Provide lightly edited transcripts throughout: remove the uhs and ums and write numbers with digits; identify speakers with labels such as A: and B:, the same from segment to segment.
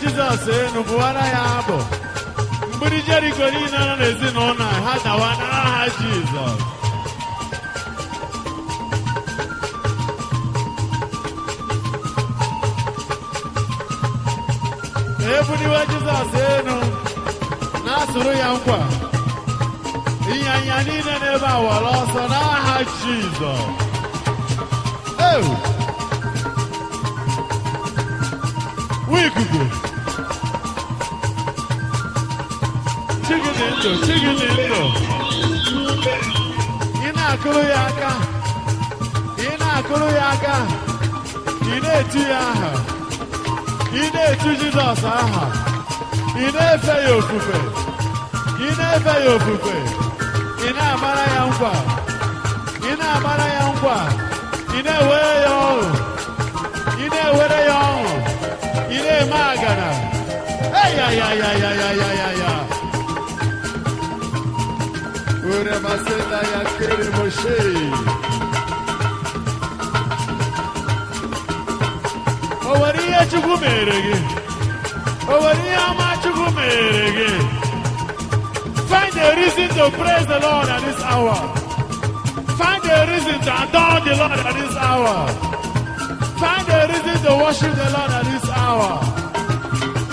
A: Jizọs enu, bụwara ya abụ. Mgbidi Jeriko niile nọ n'ezinụlọ a, ha dawa n'aha Jizọs. Ebuliwe Jizọs enu, na-asụrụ ya nkwa. Ịnyanya niile n'ebe a wara ọsọ n'aha Jizọs. Ew! Nwa ikuku! Chi gị dị ndụ, chi gị dị ndụ. Ị na-akụrụ ya aka, ị na-akụrụ ya aka, ị na-etu ya aha, ị na-etu Jizọs aha, ị na-efe ya ofufe, ị na-efe ya ofufe, ị na-amara ya nkwa, ị na-amara ya nkwa, ị na-ewere ya ọṅụ, ị na-ewere ya ọṅụ, ị na-eme agara. Eya ya ya ya ya ya ya ya. Ure masenda ya kere moshe. O nwere ihe Chukwu mere gị? O nwere ihe ọma Chukwu mere gị? Find a reason to praise the Lord at this hour. Find a reason to adore the Lord at this hour. Find a reason to worship the Lord at this hour.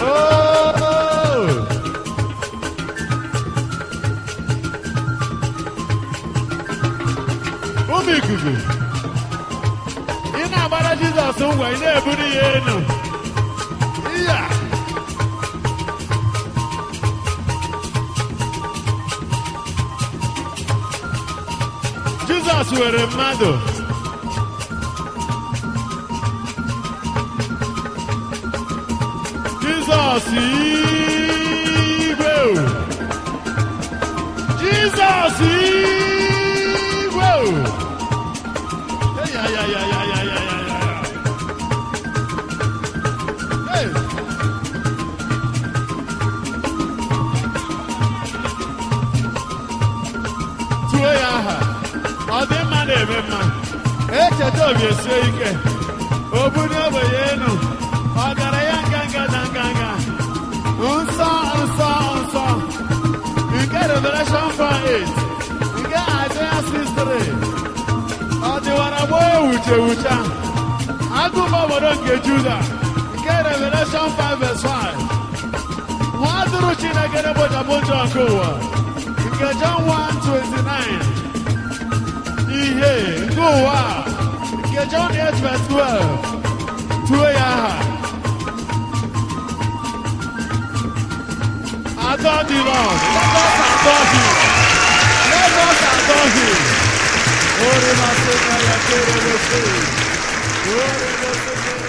A: Oh! Ụmụ ikuku, ị na-agbara Jizọs ngwa, ị na-eburu ya elu. Iya! Jizọs were mmadụ. Jizọs igwe o! Jizọs igwe o! Ya ya ya ya ya ya ya ya. Hey! Tuo ya aha. Ọ dị mma na-eme mma. Echeta obi esie ike. O bulie ogbenye elu. Ọ gara ya nganga na nganga. Nsọ, nsọ, nsọ. Nke Revelation 4:8. Nke Isaiah 6:3. Ọ dịwara gboo ewuche ewucha. Agụba obodo nke Juda. Nke Revelation 5 verse 5. Nwa atụrụ Chineke na-ekpochapụ njọ nke ụwa. Nke John 1:29. Ihe nke ụwa a. Nke John 8 verse 12. Tuo ya aha. Adore the Lord. Let us adore him. Let us adore him. Ore masena ya kere mose. Ore mose.